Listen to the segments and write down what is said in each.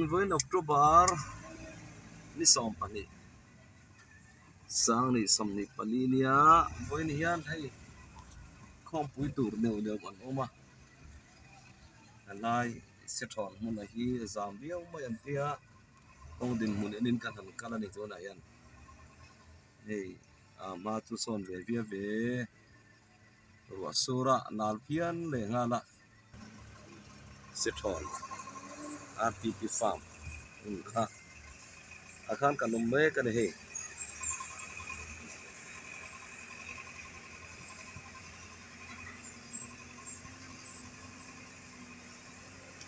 Vawiin October ni 12 sang ni 24 nia vawiin hian hei khawmpui tur neuh neuh an awm a a lai Sethawn hmunah hi zam viau mai an tia kawng dinhmun enin kan han kal a ni tunah hian hei a hma chu sawn ve viau ve. Ruah sur a nal phian leh nghal a Sithawn RTP farm hmun kha ah khan kan awm mek a ni hei.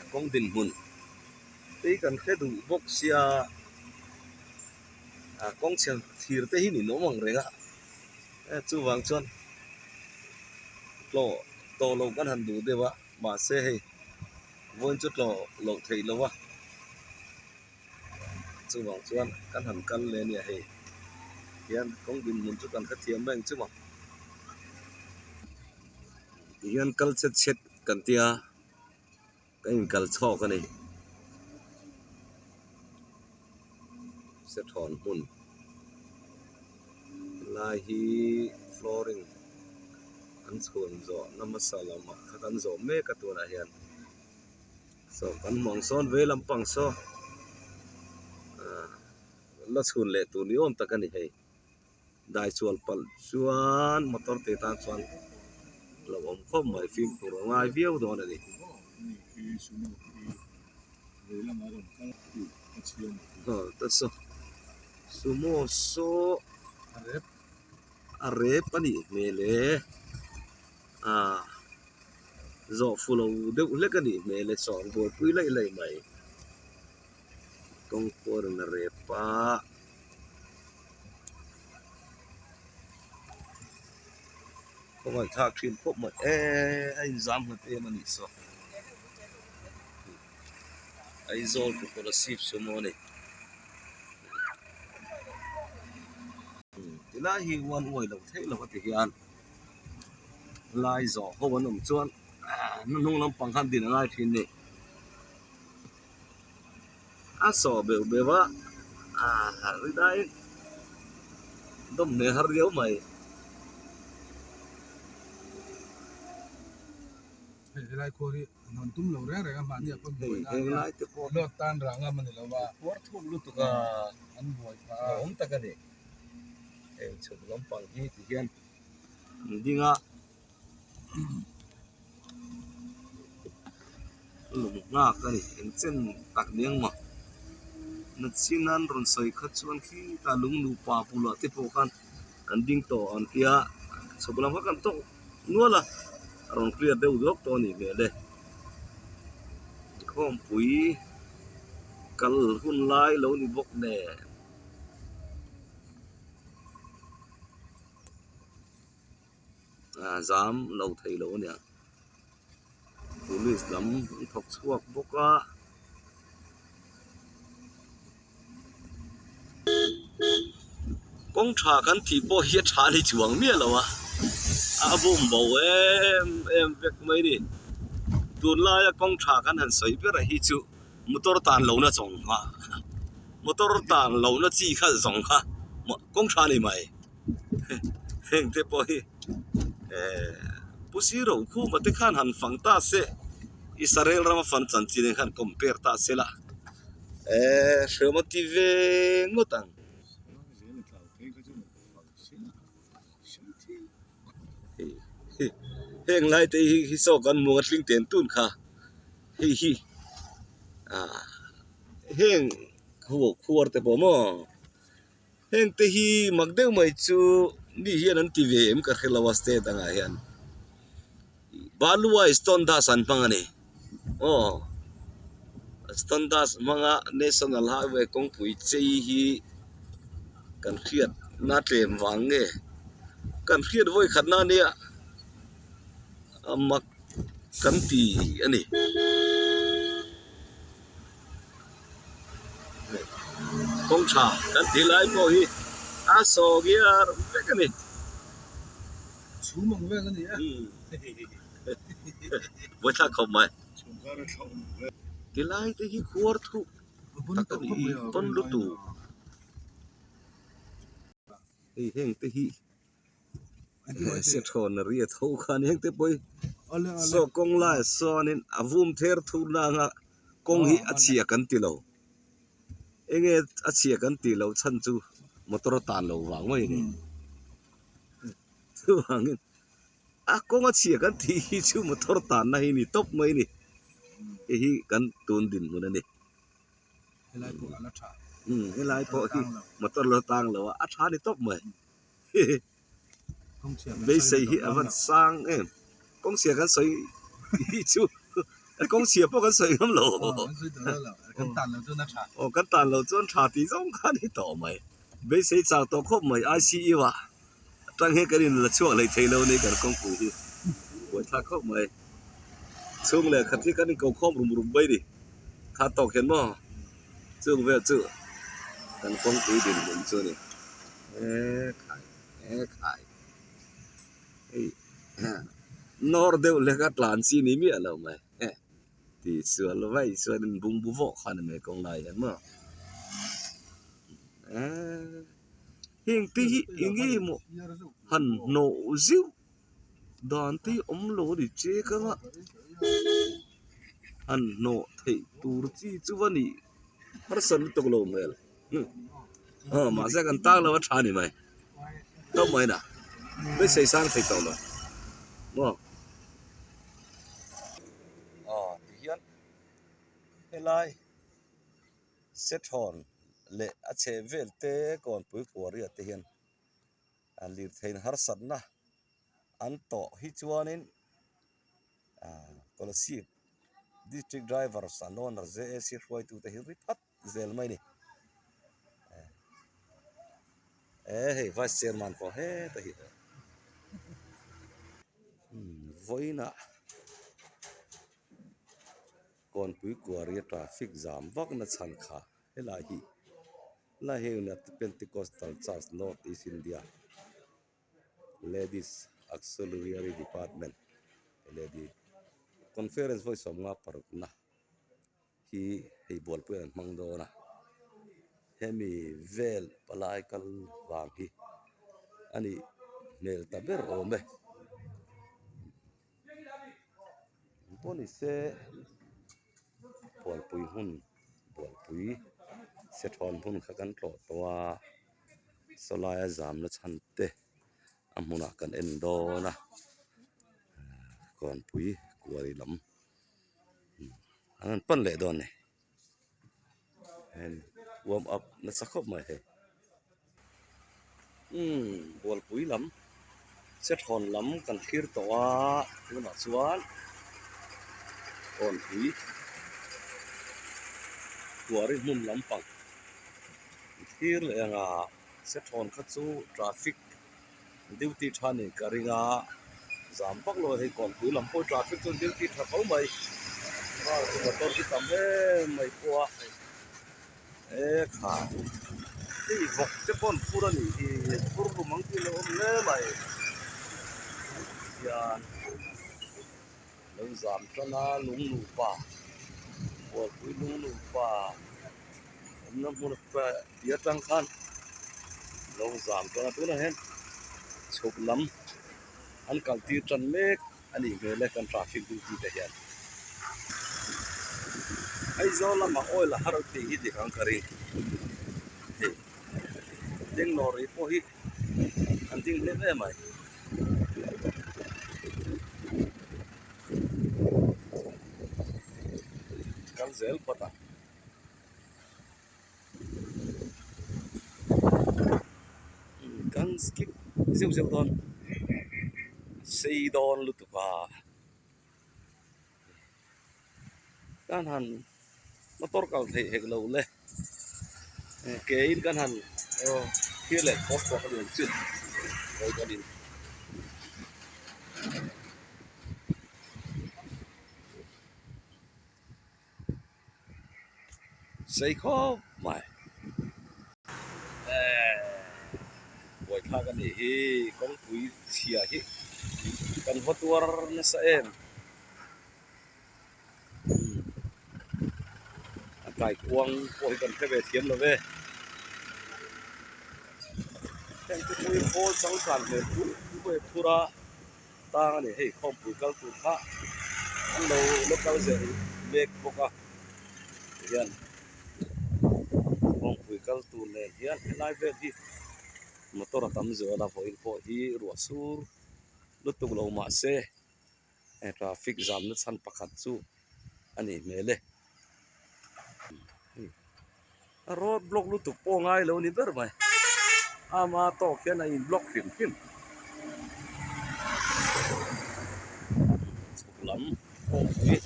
A kawng dinhmun tei kan hre duh bawk sia a kawng chhe thir te hi ninawm ang reng a. Chuvang chuan tlawh tawh loh kan han duh deuh a, mahse hei vawiin chu tlawh loh theih loh a, chuvang chuan kan han kal leh ania hei hian kawng dinhmun chu kan hrethiam mai ang chu maw tihian kal chhet chhet kan tia kan inkal chhawk a ni Sethawn hmun helai hi flooring an chhun zawh na hmasa lamah kha kan zawh mek a tunah hian saw kan hmu ang sawn vei lampang saw ahh la chhun leh tur ni awm tak a ni hei. Dai chuan palh chuan motor te tan chuan lo awm khawp mai fimkhur a ngai viau dawn a ni. Sumo saw a rep a nih hmel e ah zawh fu lo deuh hlek a nih hmel e saw an buaipui laih laih mai kawngpuar in a rep a. Khawngaih thlak thin khawp mai e a inzam nghat em a nih saw Aizawl Kolasib sumo a ni tilai hi uan uai loh theih loh a ti hian lai zawh ho an awm chuan hnuhnung lampang khan din a ngai thin a ni. A sawh beuh beuh a ah ri dai dawm hmel har riau mai. Hei helai khuar hi an hawn tum lo reng reng a mahni ah pawh Hei buaina a heng nia lai te pawh lawt tan rah ngam a ni lo va khuar thuk lutuk a an buai phah a. Awm tak a ni. Heng chhuk lampang hi ti hian an ding a. Lung nghak a ni eng chen tak nia maw nachin an rawn sawi kha chuan khitah lung nupa bulah te pawh khan an ding tawh ang tia chhuk lam kha kan tawk nual a a rawn clear deuh duak tawh a nih hmel e khawmpui kal hun lai lo ni bawk nen. Zam lo thei lo a nia police lam an thawk chhuak bawk a kawng tha kan tih pawh hi a tha a ni chuang miah lo a a bum bo em em vek mai a ni tunlaia kawng tha kan han sawi ber a hi chu motor tan lohna zawng kha motor tan lohna chi kha zawng kha kawng tha a ni mai. Heng te pawh hi eh Pu Siro Khuma te khan han fang ta se Israel rama fan chanchin ang khan compare ta se la eh hreawm a ti ve ngawt ang. Heng lai te hi hi saw kan hmuh a tling ten tun kha hei hi ah heng khuar te pawh maw. Heng te hi mak deuh mai chu mi hian an ti ve em ka hre lo a state angah hian Balua stone dust an hmang a ni aw stone dust hmanga national highway kawngpui chei hi kan hriat na tlem vang nge kan hriat vawi khat na nia a mak kan ti a ni. Kawng tha kan tih lai pawh hi a saw giar vek a ni. Chhum ang vel a ni e. Buaithlak khawp mai. Tilai te hi khuar thuk. tak a ni hi pawn lutuk. Hei heng te hi Sethawn a ri a tho khan heng te pawh hi saw kawng laiah sawnin a vum ther thur nanga kawng hi a chhia kan ti lo. Enge a chhia kan tih loh chhan chu motor a tan loh vang mai a ni. Chuvangin a kawng a chhia kan tih hi chu motor tanna hi a ni tawp mai a ni. Hei hi kan tun dinhmun a ni. Helai pawh a la tha. Umm helai pawh hi motor lo tang lo a, a tha ni tawp mai. Beisei hi a van sang em. Kawng chhia kan sawi hi chu kawng chhia pawh kan sawi ngam lo. Aw kan tan lo chuan tha tih zawng kha a ni tawh mai. Beisei chak tawh khawp mai ICU ah atang hian kan inla chhuak leh thei lo a ni kan kawngpui hi buaithlak khawp mai. Chhung leh khat hi kan inko khawm rum rum mai a ni. Kha tawk hian maw chung vel chu kan kawngpui dinhmun chu a ni. Ekhai ekhai hei nawr deuh lek a tlan chi ni miah lo mai tih sual vaih chuan in bungbu vawk kha a ni mai kawng lai hian maw eee heng te hi eng nge maw han hnawh zeuh dan te hi awm lo a ni che ka nga han hnawh theih tur chi chu va nih harsa lutuk lo hmel aw mahse kan tang lo a tha a ni mai tawp mai na beisei sang thei tawh lo maw aw tihian helai sethawn leh a chheh vel te kawnpui kuaria te hian. A lirtheiin harsatna an tawh hi chuanin ah Kolasib District Drivers and Owners JAC hruaitute hi ri phat zel mai a ni. Eh hei Vice Chairman pawh heta hi vawiinah Kawnpui Kuaria traffic jam vakna chhan kha helai hi. Lai hi United Pentecostal Church North East India Ladies Auxiliary Department Lady Conference vawi sawmnga parukna hi hei bualpui an hmang dawn a hemi vel palai kal vang hi a nih hmel ta ber awm e. Pawh ni se bualpui hun bualpui sethawn hmun kha kan tlawh tawh a sawlaia zamna chhan te a hmunah kan en dawn a kawnpui kuai lam an rawn pan leh dawn a ni heng warm up nasa khawp mai hei umm bualpui lam sethawn lam kan thlir tawh a tunah chuan kawnpui kuari hmun lampang an thlir leh ang a sethawn kha chu traffic duty tha a nih ka ring a zam vak lo a hei kawnpui lam pawh traffic chuan duty tha tho mai car chu motor chu tam em mai pawh a e kha hei vawk te pawh an phur a nih hi phur hlum ang tih a lo awm hle mai hian lo zam tan a lung nupa bualpui lung nupa awmna hmun tih atang khan lo zam tan a tunah hian chhuk lam an kal tir tan mek a nih hmel e kan traffic duty te hian Aizawl lamah oil a har tih hi dik ang ka ring hei ding lawri pawh hi an ding hnem em mai. Kal zel phawt a. Kan skip zeuh zeuh dawn sei dawn lutuk a kan han motor kal theih hek lo le ke in kan han thlir leh phawt phawt a ni ang chu vawi in. Sei khawp mai ehh buaithlak a nih hi kawngpui chhia hi kan haw tuar nasa em a Kaikuang pawh hi kan hre ve thiam lo ve. Heng te pawh hi khawl changkan hmel pur pur a phur a tang a ni. Hei khawmpui kal tur kha an lo la kal zel mek bawk a tihian khawmpui kal tur nen hian helai vel hi motor a tam zual a vawiin pawh hi ruah sur lutuk lo mahse Traffic zamna chhan pakhat chu a nih hmel e. A road block lutuk pawh ngai lo ni ber mai. Ama tawk hian a in block hrim hrim. Chhuk lam kawngpui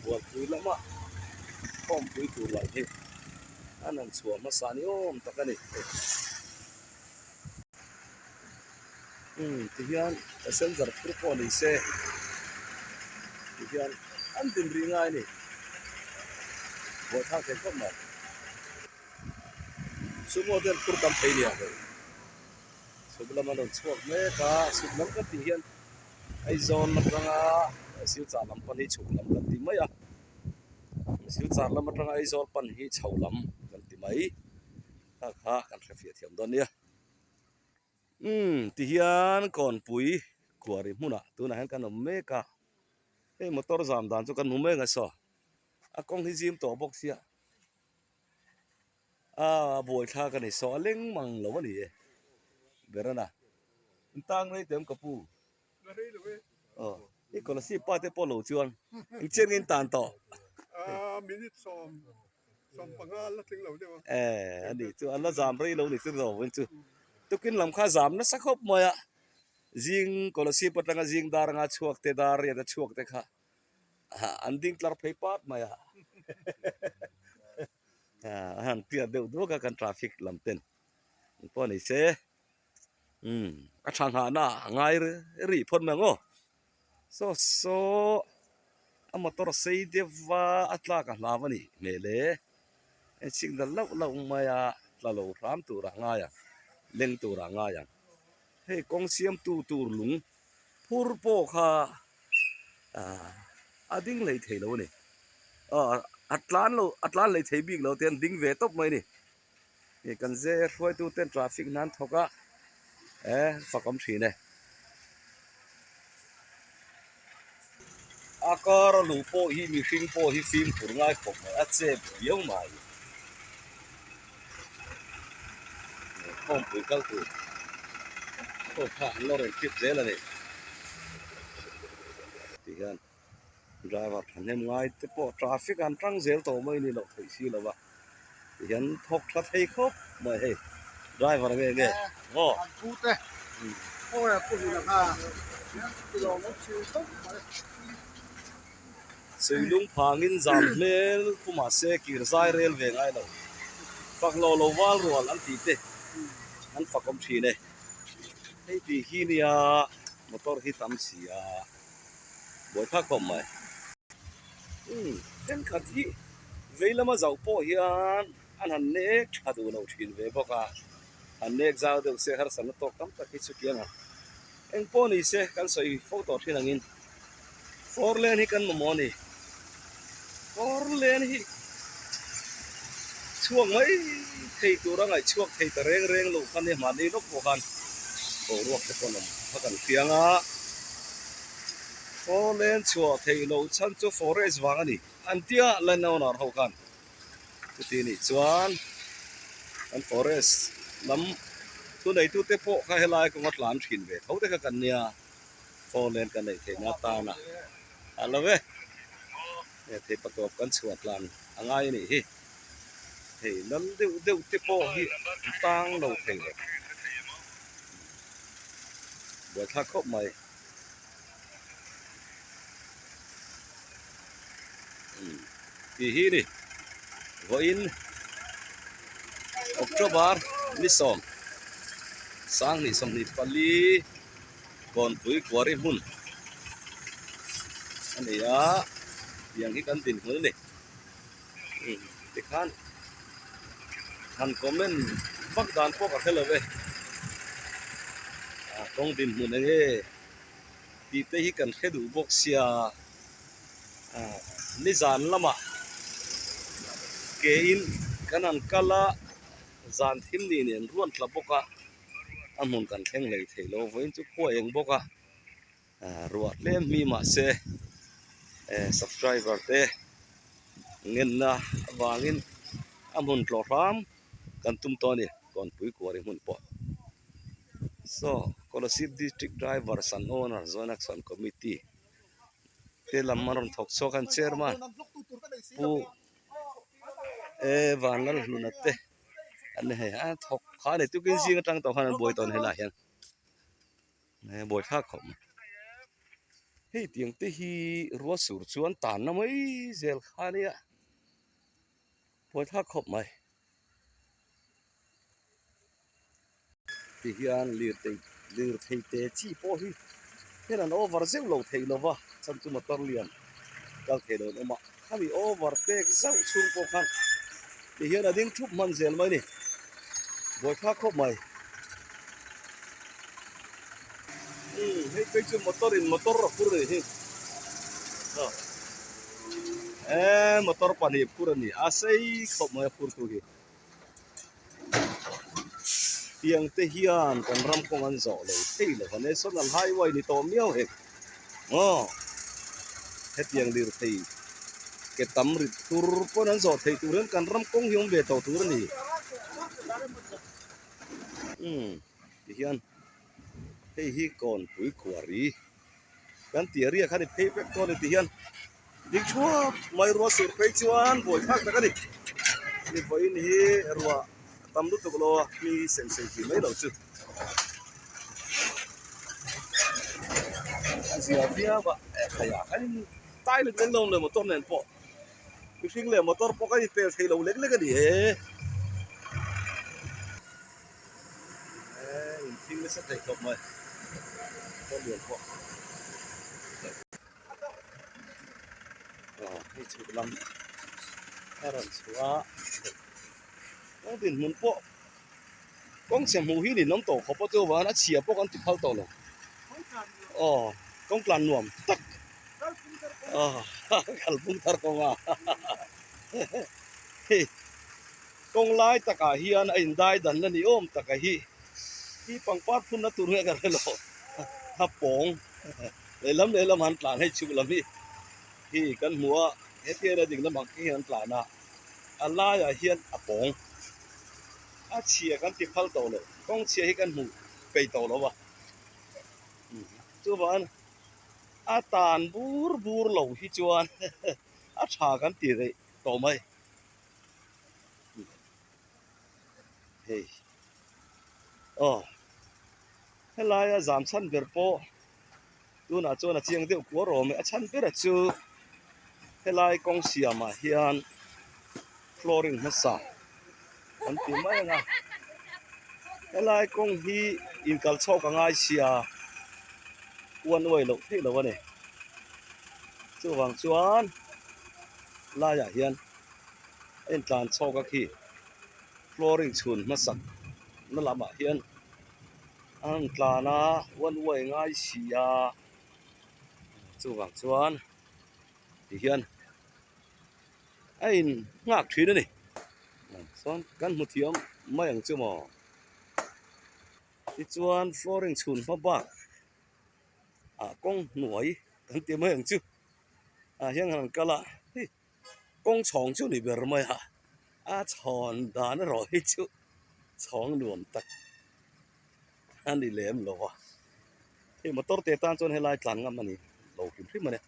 bualpui lama khawmpui tur lah hi an han chhuah hmasa ni awm tak a ni. Umm tihian passenger phur pawh ni se tihian an din rih ngai a ni buaithlak thei khawp mai sumo te an phur tam thei nia hei chhuk lam an rawn chhuak mek a chhuk lam kan tih hian Aizawl atanga Silchar lam pan hi chhuk lam kan ti mai a Silchar lam atanga Aizawl pan hi chho lam kan ti mai kha kha kan hrefiah thiam dawn nia. Umm tihian kawnpui kuari hmunah tunah hian kan awm mek a hei motor zam dan chu kan hmu mek a saw a kawng hi zim tawh bawk sia a buaithlak a ni saw a leng mang lo a ni e berana in tang rei teh ang ka pu. Aw i Kolasib pa te pawh lo chuan eng chian nge in tan tawh? Aa minute 15 la tling lo deuh a. Eh ani chu a la zam rei lo ni chu zawng in chu tukin lam kha zam nasa khawp mai a zing Kolasib atanga zing dar anga chhuak te dar riat a chhuak te kha an ding tlar phei pat mai a a han piat deuh duak a kan traffic lam ten pawh ni se. Umm a tha nghahna a ngai rih phawt mai ang aw saw saw a motor sei deuh va a tlak a hlau a nih hmel e hei signal lauh lauh mai a tla lo hram tur ah ngai ang leng tur ah ngai ang hei kawng siam tu tur lung phur pawh kha ah a ding hlei thei lo a ni aw a tlan lo a tlan hlei thei bik lo te an ding ve tawp mai a ni. Ih kan zir hruaitu ten traffic nan thawk a eh fak awm thin e. A kar a luh pawh hi mihring pawh hi fimkhur ngai khawp mai a chep viau mai. Khawmpui kal tur pawh kha an lo rawn trip zel a ni tihian. Driver thahnem ngai te pawh traffic an tang zel tawh mai ni loh theih si lo va tihian thawk tha thei khawp mai hei driver nge nge aw. An pu te aw a pu hmun kha tilawm awm thin khawp mai. Suilung phangin zam hmel pu mahse kir zai rel ve ngai lo fak lo lo val rual an tih te an fak awm thin e hei tih hi nia motor hi tam si a. Buaithlak khawp mai. Umm thenkhat hi vei lama zauh pawh hian an han nek tha duh lo thin ve bawk a, han nek zau deuh se harsatna tawk tam tak hi chu kiang ang. Eng pawh ni se kan sawi fo tawh thin angin four lane hi kan mamawh a ni. Four lane hi chhuak mai thei tura ngaihchhuak thei ta reng reng lo kha nia mahni lawk pawh khan boruak te pawh an awm kha kan hriang a. Four lane chhuah theih loh chhan chu forest vang a ni an tia land owner ho khan chuti nih chuan kan forest lam thuneitute pawh kha helai kawnga tlan thin ve tho te kha kan nia. Four lane kan neih theihna atana a lo e. He thei patawp kan chhuah tlan a ngai a nih hi. Hei lal deuh deuh te pawh hi an tang lo thei lo. Buaithlak khawp mai. Tih hi ni vawiin October ni sawm sanghnih 24 Kawnpui Kuari hmun a ni a tiang hi kan dinhmun a ni tikhan han comment vak dan pawh ka hre lo e a kawng dinhmun eng nge tih te hi kan hre duh bawk sia nizan lamah. Ke in kan han kal a, zan thim ni nen ruan tla bawk a, a hmun kan thleng hlei thei lo vawiin chu khua eng bawk a, ruah tlem hmi mahse subscriber te ngenna avangin a hmun tlawh hram kan tum tawh a ni Kawnpui Kuari hmun pawh. Saw Kolasib District Drivers and Owners Joint Action Committee te lam a rawn thawk chhuak a an chairman Pu E Vanlalhluna te an ni hei a thawk kha a ni tukin zing atang tawh khan an buai tawn helaiah hian e buai thlak khawp mai. Hei tiang te hi rual sur chuan tanna mai zel kha ania buai thlak khawp mai. Ti hian lirthei lirthei te chi pawh hi hian an over zeuh lo thei lo va chhan chu motor lian kal thei lo an awm a khami over pek zauh chhung pawh khan ti hian a ding thup hman zel mai a ni buaithlak khawp mai umm hei phei chu motor in motor a phur a nih hi eee motor pahnih phur a ni a sei khawp mai a phur tu hi. Tiang te hian kan ram kawng an zawh lo thei lo va National Highway ni tawh miau hek aw hetiang lirthei ke tam rit tur pawn an zawh theih tur hian kan ram kawng hi awm ve tawh tur a ni umm ti hian hei hi kawnpui kuari kan tih a riak a ni phei vek dawn a ni ti hian ding thuap mai ruah sur phei chuan buai thlak tak a ni ni vawiin hi ruah a tam lutuk lo a mi sem sem tih mai lo chu a zia viau a eh khai ah khan tai lek lek lo le motor nen pawh mihring leh motor pawh kan inpel thei lo lek lek a ni e eh inthing nasa thei khawp mai motor lian pawh. Aw hei chhuk lam a rawn chhuah a kawng dinhmun pawh kawng chhe hmuh hi ninawm tawh khawp a chuan a chhia pawh kan ti phal tawh lo aw kawng tlan nuam tak aw kalphung thar kawng a hei kawng lai takah hian a indai dan na ni awm taka hi hi pangpar phunna tur nge ka hre lo a pawng. Lehlam lehlam an tlan hei chhuk lam hi hi kan hmu a hetiang a ding lamah khi an tlan a a laiah hian a pawng a chhia kan ti phal tawh lo kawng chhia hi kan hmu peih tawh lo a chuvang a tan bur bur lo hi chuan a tha kan ti rei tawh mai hei aw. Helaia zam chhan ber pawh tunah chuan a chiang deuh kuar awm e a chhan ber chu helai kawng siamah hian flooring hmasa an ti mai ang a helai kawng hi inkal chhawk a ngai sia uan uai loh theih loh a ni chuvang chuan laiah hian a intlan chhawk a khi flooring chhun hmasak na lamah hian. A rawn tlan a one way ngai si a chuvang chuan ti hian a in nghak thin a ni chuan kan hmu thiam mai ang chu maw tichuan flooring chhun hma bak ah kawng hnuai kan ti mai ang chu ah hian an kal a hei kawng chhawng chu ni ber mai a a chhawn dan erawh hi chu chhawng nuam tak a ni lem lo a hei motor te tan chuan helai tlan ngam a ni lo hrim hrim a ni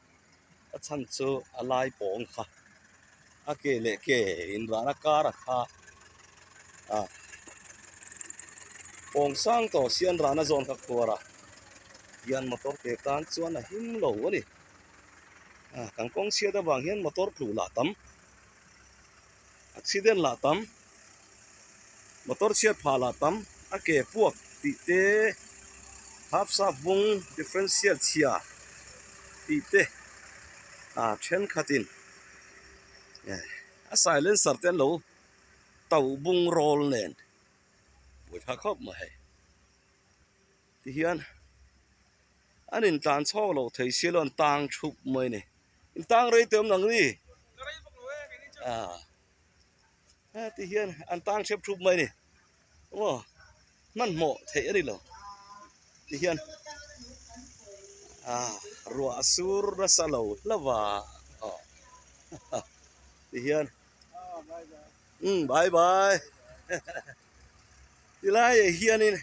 a chhan chu a lai pawng kha a ke leh ke inrahna kar a kha a pawng sang tawh sian rahna zawn kha khuar a hian motor te tan chuan a him lo a ni. Ah kan kawng chhiat avang hian motor tluh lah tam accident lah tam motor chhiat phah lah tam a ke puak tih te half sap bung differential chhia tih te ah thenkhatin eh a silencer te an lo tauh bung rawl nen buaitha khawp mai hei tihian. An intlan chhawk loh thei si lo an tang thup mai a ni. In tang rei teh awm nang ni? Heti hian an tang hrep thup mai a ni. Aw hmanhmawh theih a ni lo ti hian ah ruah a sur nasa lo hlauh a aw ti hian umm bye bye ti laiah hianin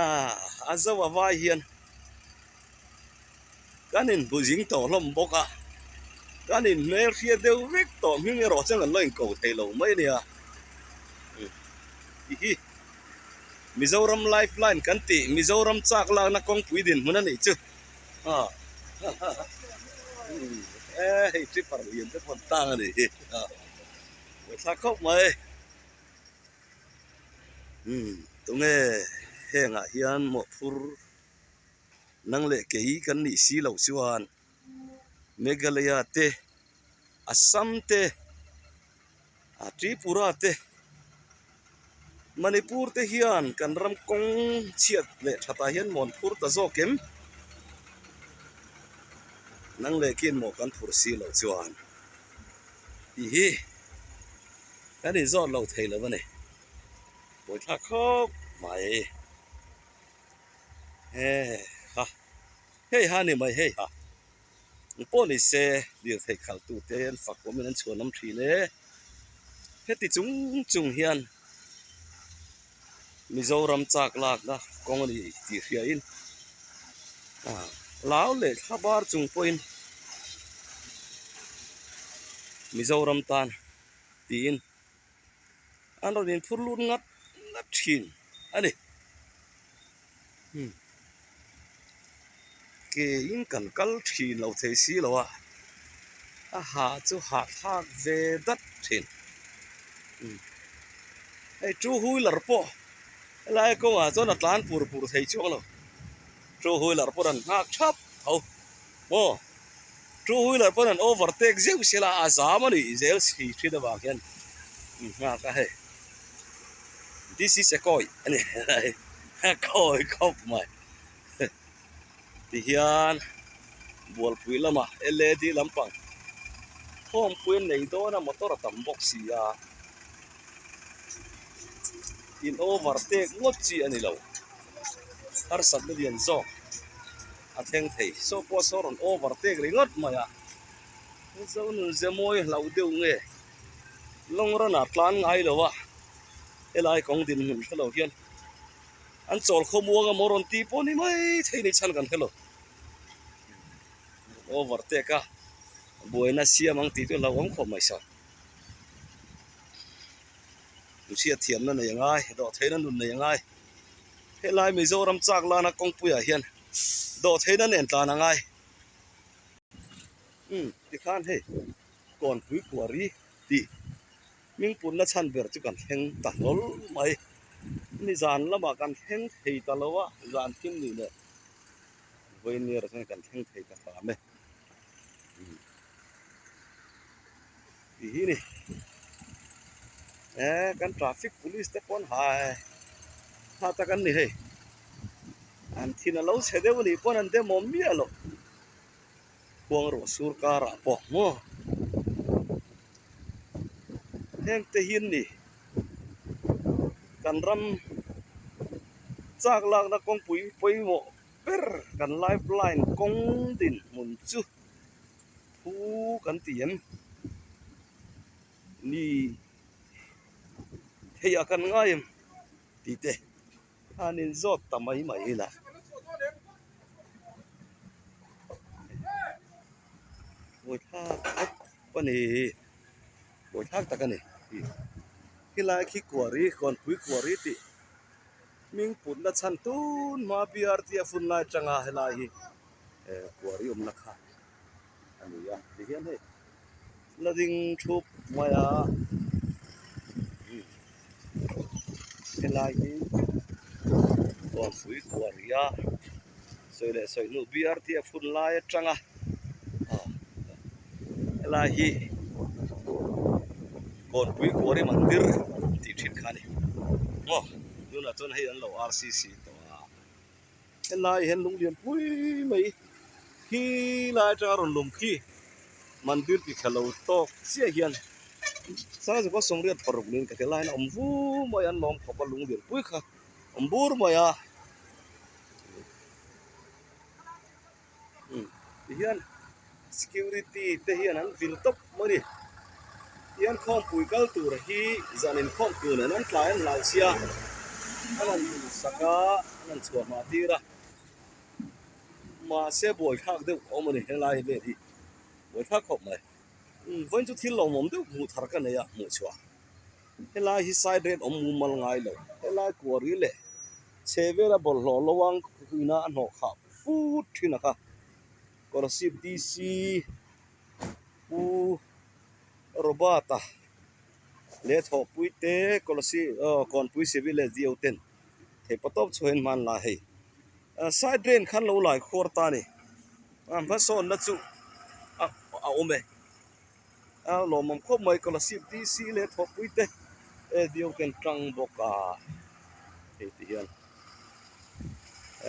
ah a zo a vai hian kan inhmu zing tawh hlawm bawk a kan inhmelhriat deuh vek tawh hming erawh chuan kan la inko thei lo mai a nia tih hi Mizoram life line kan tih Mizoram chak lakna kawngpui dinhmun a nih chu ah e hei tripper lian te pawh an tang a nih hi buaithlak khawp mai. Umm tunge hengah hian mawhphur nang leh kei kan nih si loh chuan Meghalaya te Assam te ah Tripura te Manipur te hian kan ram kawng chhiat leh thatah hian mawnphur ta zawk em? Nang leh khin maw kan phur si loh chuan tih hi kan inzawt lo thei lo a ni. Buaithlak khawp mai. He ha hei ha ni mai hei ha. Eng pawh ni se lirthei khalh tute an fak awmin an chhuanawm thin e. Heti chung chung hian Mizoram chak lakna kawng a ni tih hriain lau leh thla bar chung pawhin Mizoram tan tiin an rawn inphur lut ngat ngat thin a ni. Keiin kan kal thin lo thei si lo a, a hah chu hahthlak ve dat thin. Hei two wheeler pawh helai kawngah chuan a tlan pur pur thei chuang lo. Two wheeler pawh an nghak thap tho maw two wheeler pawn an overtake zeuh sela a zam a nih zel si thin avang hian nghak a hei. This is a kawi a ni kawi khawp mai tihian bualpui lamah led lampang khawmpui an nei dawn a motor a tam bawk si a in overtake ngawt chi a ni lo harsatna lian zawk a thleng thei saw pawh saw rawn overtake ringawt mai a Zonun ze mawi hlauh deuh nge. Long run ah tlan ngai lo a, helai kawng dinhmun hre lo hian an chawl khawmuang a maw rawn tih pawh ni mai thei ni chhan kan hre lo. Overtake a buaina siam ang tih chu hlauhawm khawp mai saw. Hriatthiamna nei a ngai, dawhtheihna nun nei a ngai. Helai Mizoram chak lana kawngpuiah hian dawhtheihna nen tlan a ngai. Umm tikhan hei Kawnpui Kuari tih hming punna chhan ber chu kan thleng ta hlawl mai. Ni zan lamah kan thleng thei ta lo a, zan thim ni leh vawiin erawh chuan kan thleng thei ta hram e. Tih hi ni. Eh kan traffic police te pawn hai ha tak an ni hei. An thin a lo chhe deuh a nih pawn an dem awm miah lo. Khuang ruah sur karah pawh maw heng te hi an ni kan ram chak lakna kawngpui pawimawh ber kan life line kawng dinhmun chu thu kan ti em ni theih ah kan ngai em tih te. An inzawt ta mai mai la. Buaithlak khawp a ni. Buaithlak tak a ni. Khilai khi kuari kawnpui kuari tih hming putna chhan tun hma BRT a fun lai atanga helai hi kuari awmna kha a ni a tihian hei la ding thup mai a helai hi kawnpui kuari a sawi leh sawi hnu BRT a fun lai atanga helai hi kawnpui kuari mandir tih thin kha a ni maw tunah chuan hei an lo RCC tawh a. Helai hian lung lian pui mai khi lai atanga rawn lum khi mandir ti thla lo tawk chiah hian Sangzika sawmriat paruk niin ka hria laiin a awm vur mai a an lawm khawp a lung lianpui kha awm bur mai a tihian security te hian an vil tawp mai a ni tihian khawmpui kal tur hi zan inkhawm tur nen an tlai an hlau sia an han duhsak a an han chhuah hma tir a mahse buaithlak deuh a awm a ni helai vel hi buaithlak khawp mai. Vawiin chu thil lawmawm deuh hmuh thar ka nei a hmuh chhuah helai hi side rate awm mumal ngai lo helai kuari leh chhe vela bawlhhlawh lo ang ina a hnawh khah put thin a kha Kolasib DC Pu Robert a leh thawhpui te Kolasib aw Kawnpui Civil SDO ten theihpawh tawp chhuahin hman la hei side drain khan lo lai khuar ta a ni a hmasawnna chu a awm e a lawmawm khawp mai Kolasib DC leh thawhpui te SDO ten tang bawk a hei ti hian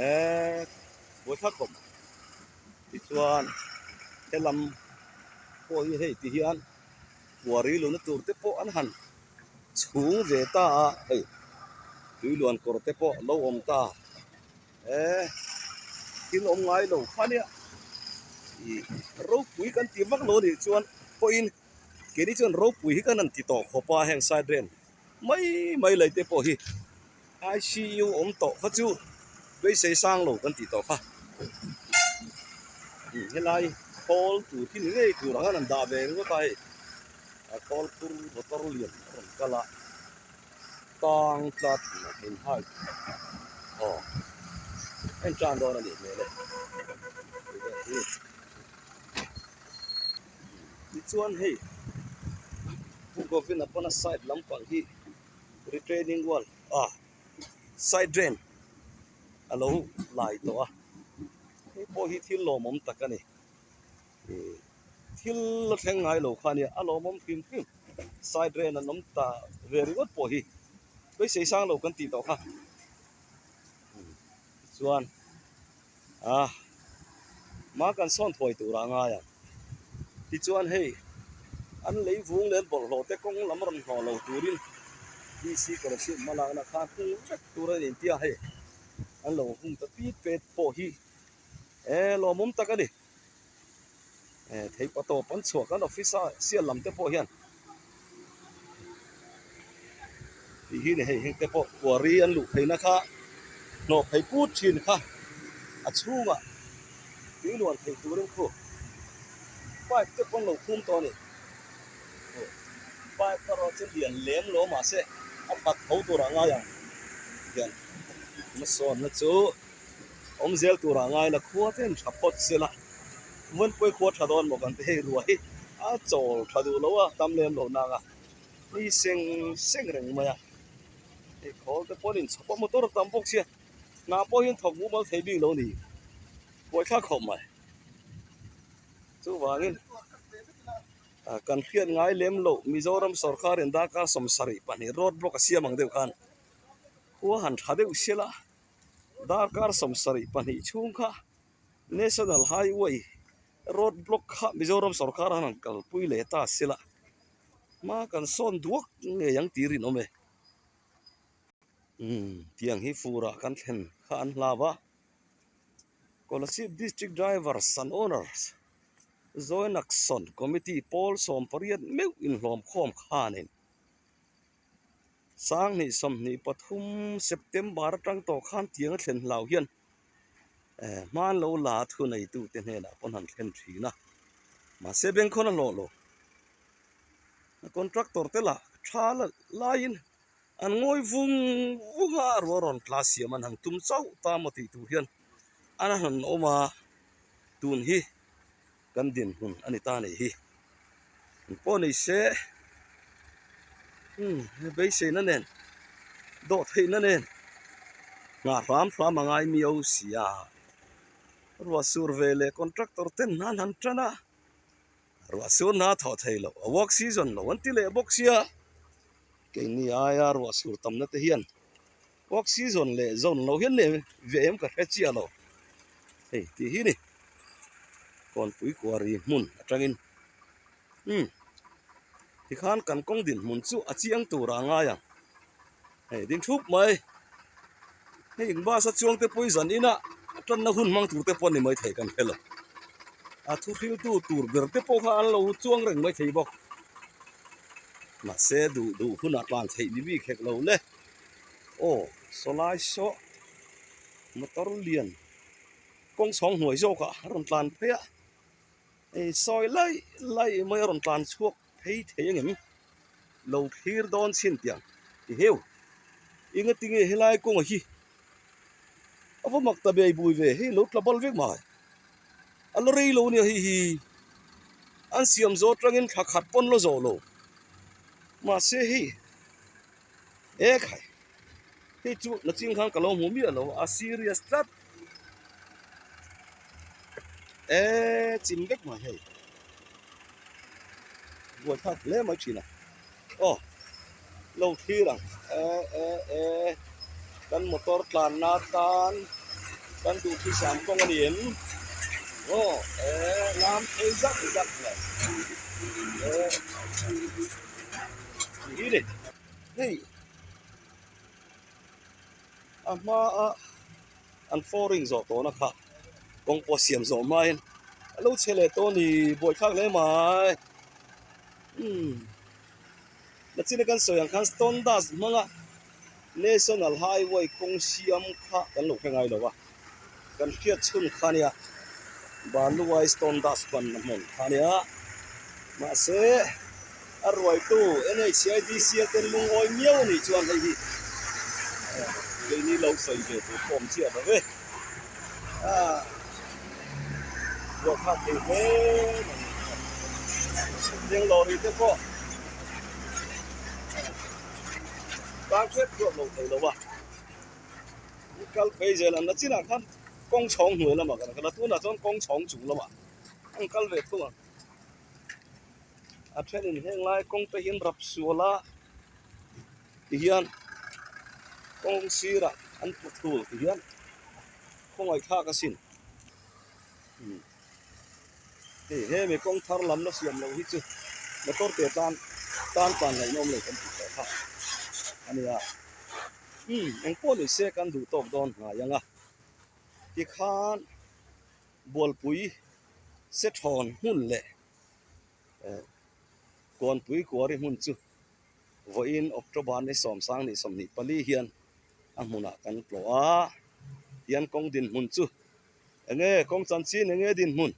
eee buaithlak khawp tichuan helam pawh hi hei ti hian buari luna tur te pawh an han chhung ve ta a hei tui luan kawr te pawh lo awm ta e thil awm ngai lo kha nia ih ropui kan ti vak lo a nih chuan pawhin keini chuan ropui hi kan han ti tawh khawp a heng side ren mai mai lei te pawh hi I_C_U awm tawh kha chu beisei sang lo kan tih tawh kha helai khawl tur hi ni ngei tur ang an han dah ve ringawt a hei a khawl phur motor lian a rawn kal a tang tlat in hai aw en tan dawn a nih hmel e tichuan hei Pu Govin-a pawn a side lampang hi retaining wall ah side drain a lo lai tawh a hei pawh hi thil lawmawm tak a ni ih thil la thleng ngai lo kha a nia a lawmawm hrim hrim side drain an awm ta ve ringawt pawh hi beisei sang lo kan tih tawh kha chuan ah hma kan sawn thuai tur ah ngai ang tichuan hei an lei vung leh bawlhhlawh te kawng lam rawn hnawh lo turin DC scholarship hma lakna kha hung vek tur a ni tia hei an lo hung ta pit pet pawh hi eh lawmawm tak a ni eh theihpa tawp an chhuak an office a sial lam te pawh hian tih hi ni hei heng te pawh quarry an luh phei na kha hnawh phei put thin kha a chhungah tui luan theih turin khu pipe te pawh an lo khum tawh a ni pipe erawh chu lian lem lo mahse a that tho turah ngai ang hian hmasawnna chu awm zel turah ngai la khua te an tha phawt sela Vawnpuai khua tha dawn maw kan ti hei ruah hi a chawl tha duh lo a tam lem lo nang a ni seng seng reng mai a hei khawl te pawh an inchhawp a motor a tam bawk sia hna pawh hian thawk mumal thei bik lo a ni buaithlak khawp mai chuvangin kan hriat ngai lem loh Mizoram sawrkar in darkar 72 road block a siam ang deuh khan khua han tha deuh sela darkar 72 chhung kha National Highway road block kha Mizoram sawrkar an han kalpui leh ta sela hma kan sawn duak ngei ang tih rinawm e umm tiang hi furah kan thlen kha an hlau a Kolasib District Drivers and Owners Joint Action Committee pawl 18 meuh inhlawm khawm khanin 2023 September atang tawh khan tiang a thlen hlau hian eh hman lo la thu neitu te hnenah pawn han thlen thin a mahse bengkhawn a hlawh lo a contractor te lah tha laiin an ngawi vung vung a ruah rawn tla siam an han tum chauh ta maw tih tur hian an han awm a tun hi kan dinhmun a ni ta a nih hi engpawh ni se umm beiseina nen dawh theihna nen nghah hram hram a ngai miau si a ruah sur ve leh contractor ten an han tan a ruah sur na a thawh thei loh a work season lo an ti leh bawk sia keini aia ruah sur tamna te hian work season leh zone lo hian nei ve em ka hre chiah lo hei tih hi ni kawnpui kuari hmun atangin umm. Tikhan kan kawng dinhmun chu a chiang tur ah a ngai ang. Hei ding thup mai. Hei eng bus a chuang te pawh i zan inah a tanna hun hmang tur te pawh a ni maithei kan hre lo. A thu hriltu tur ber te pawh kha an lo chuang reng maithei bawk. Mahse duh duh hunah tlan theih ni bik hek lo le. Aw sawlai saw motor lian kawng chhawng hnuai zawkah a rawn tlan phei a. Hei sawi laih laih mai a rawn tlan chhuak phei thei ang em? Lo thlir dawn chhin tiang ti heu. Enga tinge helai kawnga hi a va mak ta bei bui ve hei lo tla bal vek mai. A la rei lo nia hei hi an siam zawh atangin thla khat pawn la zawh lo. Mahse hei e khai hei chu naching khan ka lo hmu miah lo a serious tlat. Eee chim vek mai hei buai thlak hle mai thin a aw lo thlir ang e e e kan motor tlanna tan kan duhthusam kawng a ni em aw e lam phei zak zak mai e hi ni hei a hmaa an flooring zawh tawhna kha kawng pawh siam zawh hmain a lo chhe leh tawh a ni buaithlak hle mai umm nachina kan sawi ang khan stone dust hmanga national highway kawng siam kha kan lo hre ngai lo a kan hriat chhun kha ania baluai stone dust hmanna hmun kha ania mahse a ruaitu N_H_I_D_C a ten lungawi miau a nih chuan hei hi keini lo sawi ve tur pawh awm chiah lo e ah buaithlak thei hle mai heng lawri te pawh tan hrep hrep lo thei lo a kal phei zel ang na chinah khan kawng chhawng hnuai lamah kan kal a tunah chuan kawng chhawng chung lamah an kal ve thung ang. A thenin heng lai kawng te hian rap sual a ti hian kawng sirah an put thul ti hian khawngaih thlak asin umm hei hemi kawng thar lam la siam loh hi chu motor te tan tan tlan ngaihnawm lo kan tih tawh kha a nia umm engpawh ni se kan duh tawk dawn hnai ang a tikhan bualpui se thawn hmun leh Kawnpui Kuari hmun chu vawiin October ni sawmsang ni 24 hian a hmunah kan tlawh a, tian kawng dinhmun chu enge kawng chanchin enge dinhmun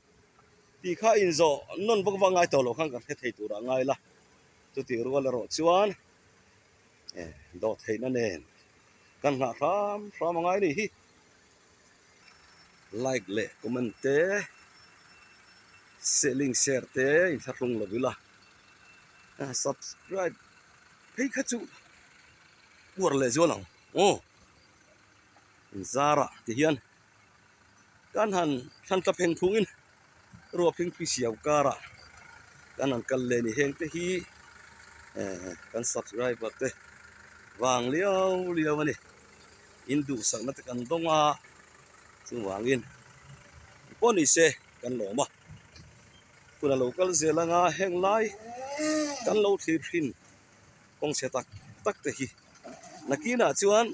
tih kha inzawh nawn vak vak ngai tawh loh khan kan hre thei turah ngai la, chutih rual erawh chuan dawhtheihna nen kan nghah hram hram a ngai a ni hi. Like leh comment te link share te inthlahrung lo ila subscribe phei kha chu uar leh zual ang aw inzarah ti hian kan han thlan tla pheng phungin ruah pheng phi siau karah kan han kal leh ni heng te hi eh kan subscriber te vang liau liau a ni. In duhsakna te kan dawng a, chuvangin pawh ni se kan lawm a, hun a lo kal zel anga heng lai kan lo thlir thin kawng chhe tak tak te hi nakinah chuan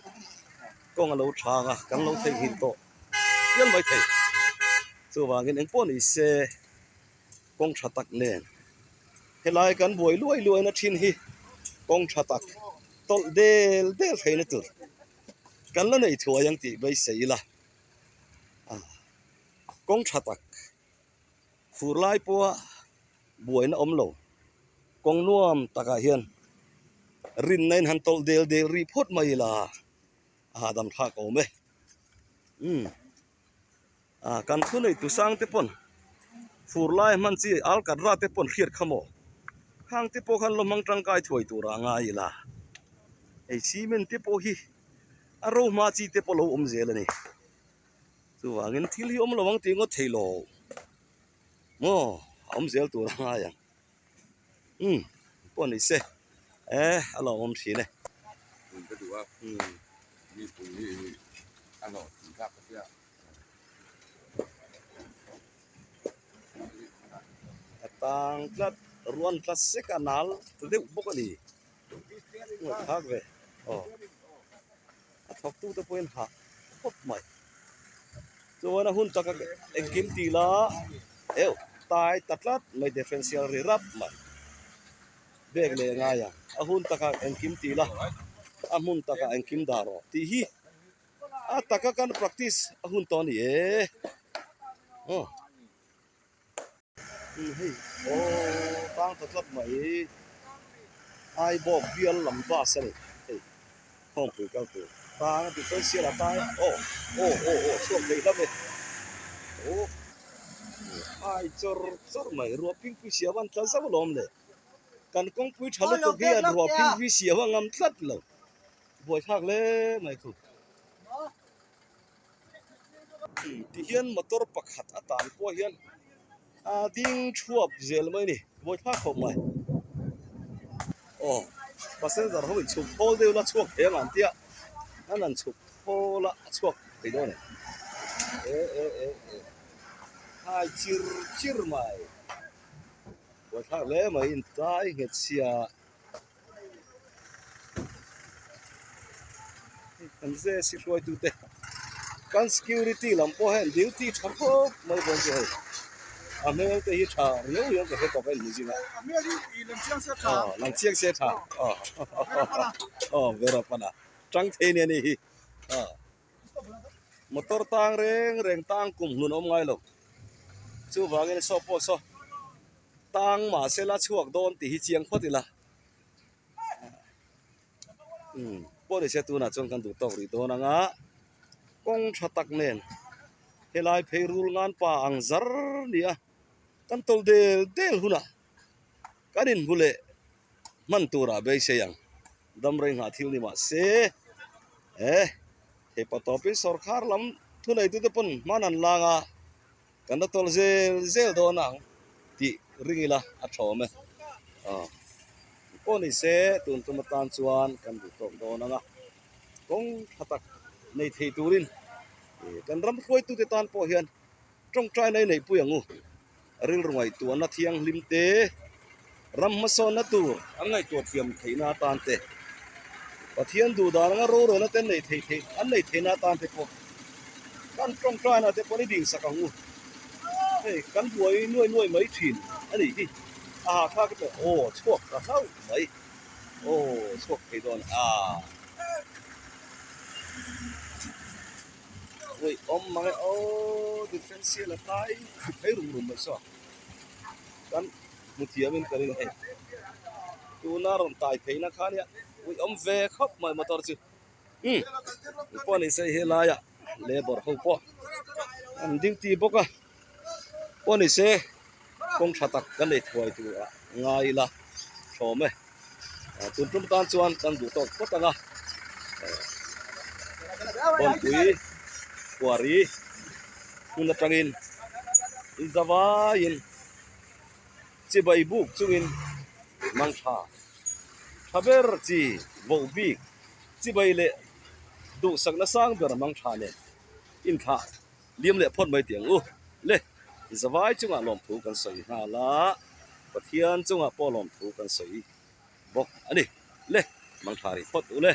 kawng a lo thang a kan lo theihnghilh tawh hial mai thei chuvangin engpawh ni se kawng tha tak nen helai kan buai luai luai na thin hi kawng tha tak tawlh del del theihna tur kan la nei thuai ang tih beisei ila ah kawng tha tak fur lai pawha buaina awm lo kawng nuam takah hian rinna in han tawlh del del rih phawt mai ila a hahdam thlak awm e umm. Ah kan thu nei tu sang te pawn fur lai hman chi al kat rat te pawn hriat kha maw khang te pawh khan lo hmang tangkai thuai tur ah ngai ila hei cement te pawh hi a ro hma chi te pawh lo awm zel a ni chuvangin thil hi awm lo ang tih ngawt thei lo maw a awm zel tur a ngai ang umm pawh ni se e a lo awm thin e. A tang tlat. Ruan tla sek a nal ta deuh bawk a ni. Ngaihthlak ve aw. A thawktu te pawhin hah khawp mai. Chuan a hun taka engkim tih la euh tai ta tlat mai differential ri rap mai. Bag leh ngai ang. A hun taka engkim tih la a hmun taka engkim dah rawh tih hi a taka kan practice a hun tawh a ni e. Aw. Hei aw tang ta tlat mai Aibawk bial lam bus a ni hei khawngpui kal tur tang a differential a tai aw aw aw aw chhuak thei hlauh e aw ai chawr chawr mai ruah phingpui siam an tla zauh alawm le kan kawngpui tha lutuk hi an ruah phingpui siam a ngam tlat lo buaithlak hle mai thu. Tihian motor pakhat a tan pawh hian a ding thuap zel mai a ni mawi thlak khawp mai aw passenger ho in chhuk thawl deuh la chhuak thei ang an tia an han chhuk thawl a a chhuak thei dawn em e e e e hai chir chir mai mawi thlak hle mai intlai nghet sia. Kan ze si hruaitute kan security lam pawh hian duty tha khawp mai dawn chu hei a hmel te hi tha riau riau ka hre tawp a inhmu zing a aw lang chiang se tha aw aw vera pana tang thei nia ni hi aw motor tang reng reng tang kum hlun a awm ngai lo chuvangin saw pawh saw. Tang mahse la chhuak dawn tih hi chiang phawt ila. Umm pawh ni se tunah chuan kan duh tawk rih dawn anga kawng tha tak nen helai phei rul ngan pa ang zar nia kan tawlh del del hunah kan inhmu leh hman turah beisei ang dam rei nghah thil ni mahse eh theipa tawpin sawrkhar lam thuneitute pawn hman an lang a. Kan la tawlh zel zel dawn ang tih ring ila a tha awm e. Aw pawh ni se tun tum atan chuan kan duh tawk dawn ang a, kawng tha tak nei thei turin kan ram hruaitute tan pawh hian tawngtaina i neihpui ang u. Rilru ngaihtuahna thianghlim te, ram hmasawnna tur an ngaihtuah thiam theihna atan te, Pathian duh dan anga rorelna te nei thei thei an nei theihna atan te pawh kan tawngtaina te pawh ni ding sak ang u. Hei kan buai nuai nuai mai thin a nih hi a hahthlak e pawh aw chhuak ta hlauh mai aw chhuak thei dawn a. Ui awm mang e aw differential a tlai thut phei rum rum mai saw kan hmu thiam in ka ring hei tuna rawn tai phei na kha nia ui awm ve khawp mai motor chu umm pawh ni se helai ah labour ho pawh an duty bawk a pawh ni se kawng tha tak kan nei thuai tur ah ngai ila thlawm e. Tun tum tan chuan kan duh tawk phawt ang a, Kawnpui Kuari hmun atangin inzavaiin chibai buk chungin mangtha tha ber chi voh bik chibai leh duhsakna sang ber mangtha nen inthlah Liam leh phawt mai tih ang u. Le, zavai chungah lawmthu kan sawi nghal a, Pathian chungah pawh lawmthu kan sawi bawk a ni. Le, mangtha rih phawt u le.